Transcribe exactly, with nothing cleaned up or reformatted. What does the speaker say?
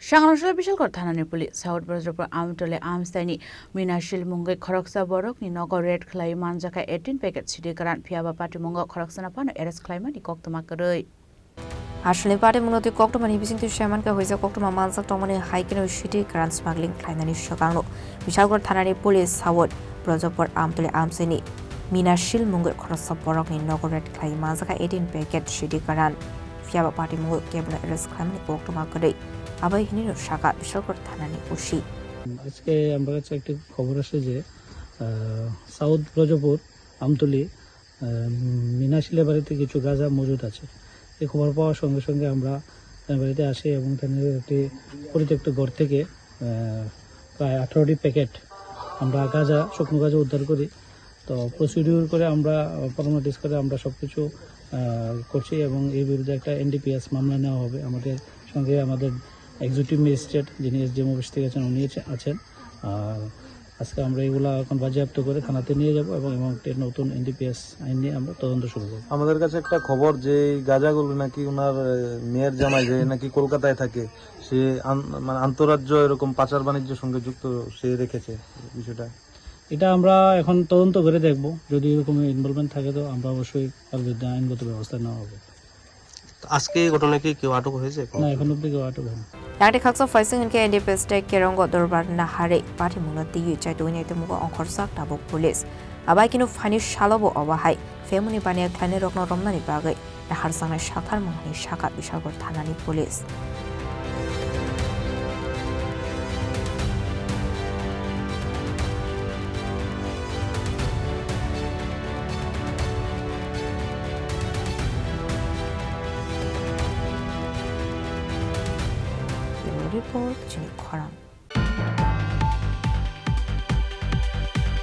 Sangrongsa Bishalgarh thanani police South Brajapur Amtole Amstaini Minasil mungwi khoroksa borokni nogo raid khlai manjakha eighteen packet sidi karan, phiyaba patimungo khoroksano phano arrest khlaimani koktwma kwrwi. Aswlni party mwnotwi koktwmani bisingtwi saimankha, huijak koktwma manjak tongmani hai kheno sidi karan smuggling khlainani swkangno Bishalgarh thanani police South Brajapur Amtole Amstaini Minasil mungwi khoroksa borokni nogo raid khlai manjakha eighteen packet sidi karan. Phiyaba party mungwi kebono arrest khlaimani koktwma kwrwi. Abai hinino sakha Bishalgarh thanani O C. আজকে আমার কাছে একটি খবর আসে যে, আহ, সাউথ ব্রজপুর আমতলি, আহ, মিনা শিলের বাড়িতে কিছু গাঁজা মজুদ আছে। এই খবর পাওয়ার সঙ্গে সঙ্গে আমরা তার বাড়িতে আসি এবং তার একটি পরিত্যক্ত ঘর থেকে, আহ, প্রায় আঠারোটি প্যাকেট আমরা গাঁজা, শুকনো গাঁজা উদ্ধার করি। তো প্রসিডিউর করে আমরা, আহ, ফর্মালিটিস করে আমরা সব কিছু, আহ, করছি এবং এই বিরুদ্ধে একটা এনডিপিএস মামলা নেওয়া হবে। আমাদের সঙ্গে আমাদের এক্সিকিউটিভ ম্যাজিস্ট্রেট, যিনি এসডিএম অফিস থেকে আছেন, উনি আছে-, আছেন। আর আজকে আমরা এগুলা এখন বাজেয়াপ্ত করে থানাতে নিয়ে যাব এবং, এবং একটা নতুন এনডিপিএস আইন নিয়ে আমরা তদন্ত শুরু করব। আমাদের কাছে একটা খবর যে এই গাঁজাগুলো নাকি ওনার, আহ, মেয়ের জামাই যে নাকি কলকাতায় থাকে, সে আন-, মানে আন্তঃরাজ্য এরকম পাচার বাণিজ্যের সঙ্গে যুক্ত সে রেখেছে বিষয়টা। এটা আমরা এখন তদন্ত করে দেখব, যদি এরকম ইনভলভমেন্ট থাকে তো আমরা অবশ্যই তার বিরুদ্ধে আইনগত ব্যবস্থা নেওয়া হবে। তো আজকে এই ঘটনায় কি কেউ আটক হয়েছে এখন? না, এখন অবধি কেউ আটক হয়নি। Yakni khaksa phaising hinkhe N D P S tei Kerongo Dorbar Nahari pathimungno twiwi chaitugwi naitongmung ongkhorjak tabuk police. Abai kheno phaini salobo obo hai family baniya khlainairokno romnani bagwi naharjaknai saktharmung hwnwi sakha Bishalgarh thanani police. Bureau Report, Chini Khorang.